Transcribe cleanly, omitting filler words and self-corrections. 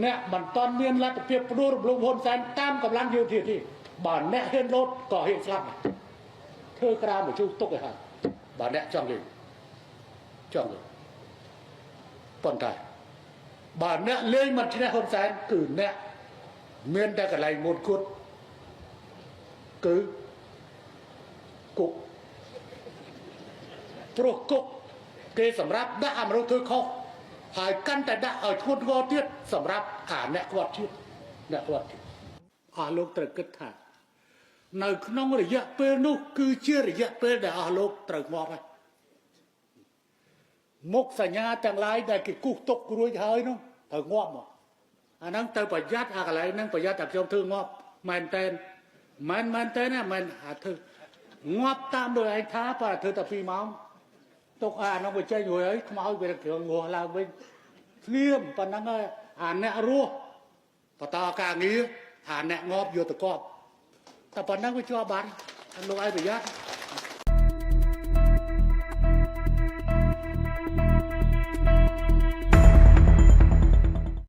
អ្នកមិនតន់មានលទ្ធភាពផ្ដួលរំលំហ៊ុនសែនតាមកម្លាំងយោធាទេបើអ្នកហ៊ានលោតក៏ហ៊ានស្លាប់ដែរធ្វើក្រាមមួយជុះទុកឲ្យហើយបើអ្នកចង់លេងចង់លេងប៉ុន្តែបើអ្នកលេងមិនឈ្នះហ៊ុនសែនគឺអ្នកមានតែកន្លែងមួយគត់គឺគុកព្រោះគុកគេសម្រាប់ដាក់អាមនុស្សធ្វើខុសហើយកាន់តែដាក់ឲ្យធ្ងន់ធ្ងរទៀតសម្រាប់អាអ្នកក្បត់ជាតិអ្នកក្បត់ជាតិអស់លោកត្រូវគិតថា នៅក្នុងរយៈពេលនោះគឺជារយៈពេលដែលអស់លោកត្រូវងាប់ហើយមុខសញ្ញាទាំងឡាយដែលគេគូសទុករួចហើយនោះត្រូវងាប់មកអាហ្នឹងទៅប្រយ័ត្នអាកន្លែងហ្នឹងប្រយ័ត្នតែខ្ញុំធ្វើងាប់មែនតែនមែនមែនតែនណាមែនអាធ្វើងាប់តាមដោយឯងថាបើធ្វើតែ2ម៉ោងទុកអាហ្នឹងវាចេញរួចហើយខ្មោចវាគ្រឿងងាស់ឡើងវិញស្ងៀមប៉ុណ្ណឹងហើយអាអ្នករស់បន្តការងារអាអ្នកងាប់យកទៅកប់ តែប៉ុណ្ណឹងវាជាប់បាត់លោកឯងប្រយ័ត្ន។